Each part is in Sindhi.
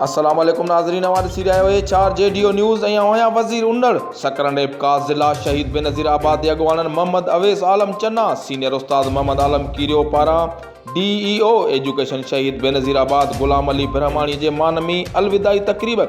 السلام عليڪم ناظرين اوهان ڏسي رهيا آهيو H R G D O news ۽ آئون آهيان وزير انڙ سڪرنڊ ايپڪا ضلع شهيد بينظير آباد جي اڳواڻن محمد اويس عالم چنا سينيئر استاد محمد عالم ڪيريو پاران D E O education Shaheed Benazirabad Ghulam Ali Brahmani جي مان ۾ الوداعي تقريب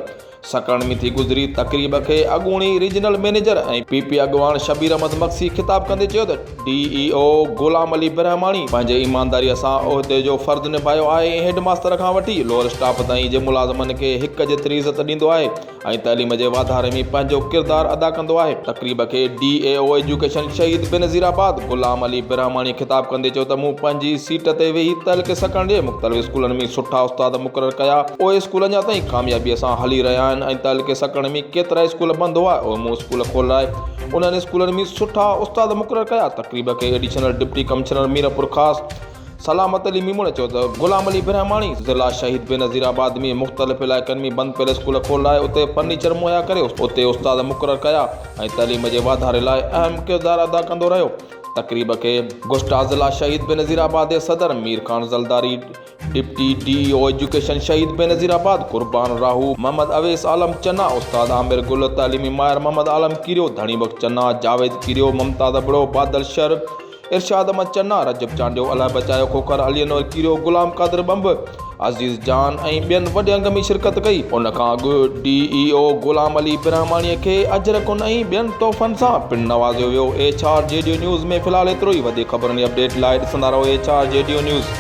سڪرنڊ ۾ ٿي گذري. تقريب کي اڳوڻي ريجنل مئنيجر ۽ پي پي اڳواڻ شبير احمد مگسي خطاب ڪندي چيو ته ڊي اي او غلام علي برهماڻي پنهنجي ايمانداري سان عهدي جو فرض نڀايو آهي ۽ هيڊ ماستر کان وٺي لوئر اسٽاف تائين جي ملازمن کي هڪ جيتري عزت ڏيندو آهي ۽ تعليم جي واڌاري ۾ پنهنجو ڪردار ادا ڪندو آهي. تقريب کي D E O education Shaheed Benazirabad Ghulam Ali Brahmani خطاب ڪندي چيو ته مون پنهنجي سيٽ تي ويهي تعلقي سڪرنڊ جي مختلف اسڪولن ۾ سٺا استاد مقرر ڪيا اهي اسڪول اڃا تائين ڪاميابي سان هلي رهيا آهن ۽ تعلقي سڪرنڊ ۾ ڪيترائي اسڪول بند هئا اهي مون اسڪول کولرائي انهن اسڪولن ۾ سٺا استاد مقرر ڪيا تقريب کي ايڊيشنل ڊپٽي ڪمشنر ميرپورخاص سلامت علي ميمڻ چيو ته غلام علي برهماڻي ضلع شهيد بينظير آباد ۾ مختلف علائقن ۾ بند پيل اسڪول کولرائي اتي فرنيچر مهيا ڪري اتي استاد مقرر ڪيا ۽ تعليم جي واڌاري لاء اهم ڪردار ادا ڪندو رهيو تقريب کي گسٽا ضلع شهيد بينظير آباد جي صدر Mir Khan Zaldari deputy D E O education Shaheed Benazirabad Qurban Rahu Muhammad Awais Alam Channa استاد عامر گل تعليمي ماهر محمد عالم ڪيريو ڌڻي بخش چنا جاويد ڪيريو ممتاز ابڙو بادل شر ارشاد احمد چنا، رجب چانڊيو، الهه بچايو کوکر، علي انور ڪيريو، غلام قادر ٻنڀ، عزيز جان ۽ ٻين وڏي انگ ۾ شرڪت ڪئي. ان کان اڳ ڊي اي او غلام علي برهماڻي کي اجرڪن ۽ ٻين تحفن سان پڻ نوازيو ويو. H R G D news ۾ في الحال ايترو ئي وڌيڪ خبرن ۽ اپڊيٽ لاء ڏسندا رهو H R G D news.